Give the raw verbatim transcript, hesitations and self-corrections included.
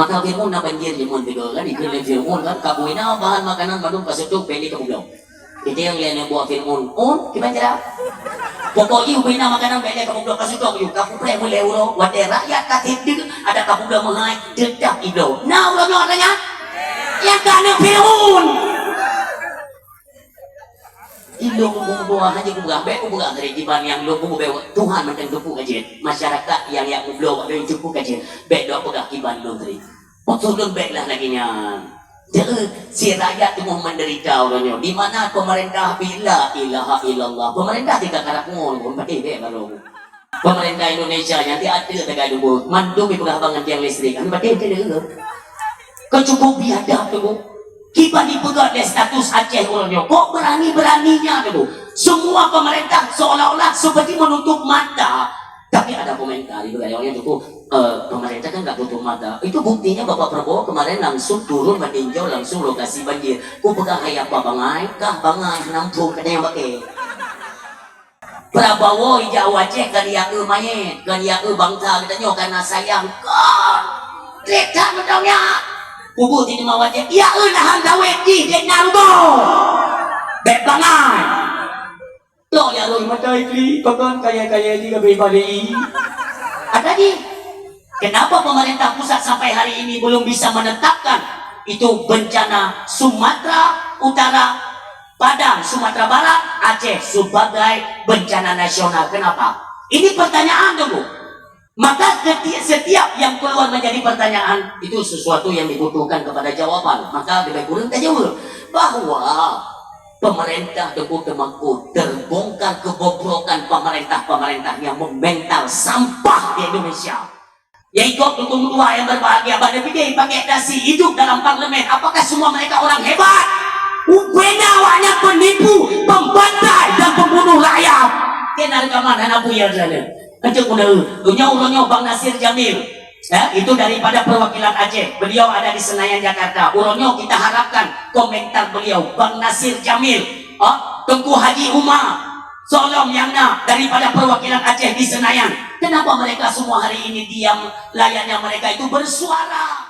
Maka Fir'aun na banjir jeumon tiga kan, ikheun lé Fir'aun kan, ka bui na bahan makanan bandum ka seutôt, bèk lé kapeubloe. Jadi nyang lé aneuk buah Fir'aun, "Un, kiban cara?" "Pokok jih bui na makanan bèk lé kapeubloe, ka seutôt ju, kapeubloe mulai uroe, watèe rakyat ka tieb deuk, adak kapeubloe meuhai, teutap ibloe." Na uroe nyoe ata nyan? Nyang ka aneuk Fir'aun. Ilôn kupeugah, hana kupeugah, bèk kupeugah tadi kiban nyang lôn kupeugah, Tuhan mantong teupeu ka jeuet. Masyarakat nyang jak meubloe bak lôn teupeu ka jeuet. Bèk lôn peugah kiban lôn tadi. Maksud lôn bèk lah lagèe nyan. Jadi, si rakyat teungoh menderita uroe nyoe. Di mana pemerintah bi la ilaha illallah. Pemerintah tinggal karap ngon, pun pakai bèk baru. Pemerintah Indonesia nyan ti ada tegai dulu. Mandum dipeugah bangan tiang listrik. Anu pakai tu dulu. Kau cukup biadab tu. Kiban dipeugah lé status Aceh uroe nyoe. Kok berani-beraninya tu? Semua pemerintah seolah-olah seperti menutup mata. Tapi ada komentar di bawah yang cukup, eh, pemerintah kan nggak tutup mata. Itu buktinya Bapak Prabowo kemarin langsung turun meninjau langsung lokasi banjir. Ku peugah hai apa bangai, kah bangai nampung katanya pakai. Prabowo ijak u Aceh keu jiyue manyét, keu jiyue bangsa geutanyoe kana sayang. Kon! Trép that mantong nyan! Kubu di teuma u Aceh, jiyue nahan dawet jih, dek na rugoe! Bèk bangai! Lok ya roi mata ikli, pakon kaya-kaya jih ka bèk bali. Ada jih. Kenapa pemerintah pusat sampai hari ini belum bisa menetapkan itu bencana Sumatera Utara, Padang, Sumatera Barat, Aceh sebagai bencana nasional? Kenapa? Ini pertanyaan dulu. Maka keti-, setiap yang keluar menjadi pertanyaan, itu sesuatu yang dibutuhkan kepada jawaban. Maka lebih kurang kita jawab bahwa pemerintah tersebut terbongkar kebobrokan pemerintah-pemerintah yang memental sampah di Indonesia. Ya, ikut dukung tua yang berbahagia, pada pikir pakai dasi hidup dalam parlemen. Apakah semua mereka orang hebat? Rupanya awaknya penipu, pembantai, dan pembunuh rakyat. Kena rekaman, hana buya sana. Kacau kuda. Dunia uroe nyoe Bang Nasir Jamil. Ya, itu daripada perwakilan Aceh. Beliau ada di Senayan, Jakarta. Uroe nyoe kita harapkan komentar beliau, Bang Nasir Jamil. Oh, Tengku Haji Umar. Solom yang na daripada perwakilan Aceh di Senayan. Kenapa mereka semua hari ini diam, layaknya mereka itu bersuara?